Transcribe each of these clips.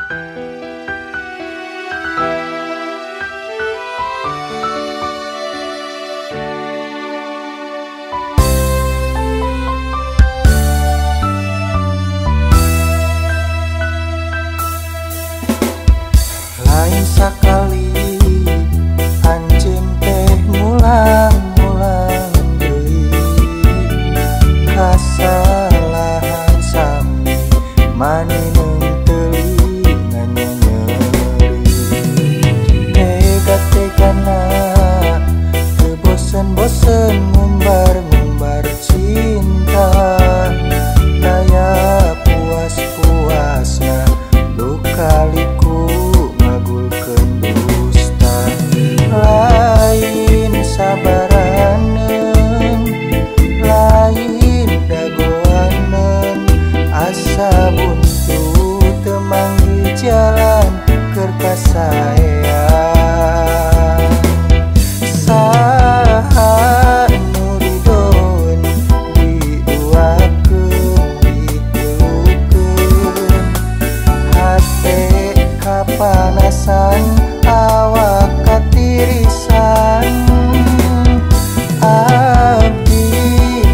Lain sakali anjeun teh mulang-mulang deui, kasalahan sami manineng telinga nyeri. Tega-tegana teu bosen-bosen ngumbar-ngumbar cinta, daya puas-puasna luka liku ngagulkeun dusta. Lain sabaraneun, lain dagoaneun, asa buntu teu manggih jalan keur kasaean. Saha nu ridoeun diduakeun ditilukeun, hate kapanasan awak katirisan. Abdi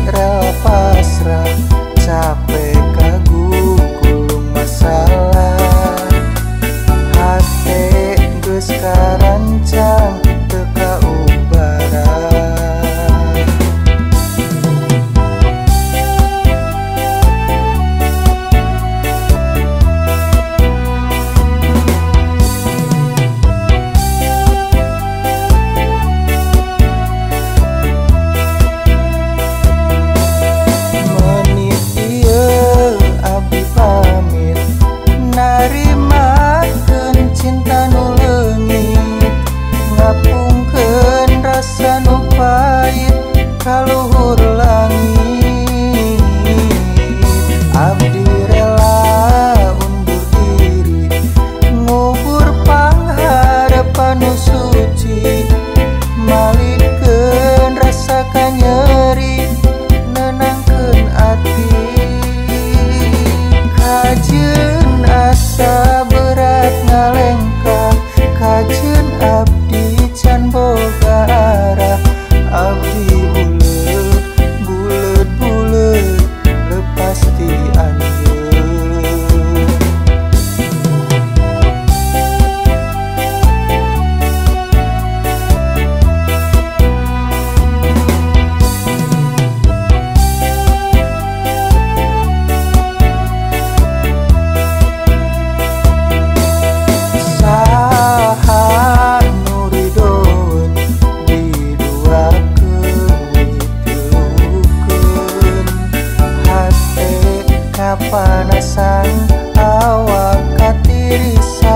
rela pasrah capek kagugulung masalah, hate geus karancang teu kaubaran. Menit ieu abdi pamit narimakeun cinta nu leungit, ngapungkeun rasa nu pahit ka luhur langit. Abdi rela undur diri ngubur pangharapan nu suci, malikeun rasa kanyeri nenangkeun ati. Kajeun asa berat ngalengkah, kajeun abdi can boga arah. Abdi buleud buleud buleud lepas ti anjeun. Saha nu ridoeun diduakeun ditilukeun, hate kapanasan awak katirisan.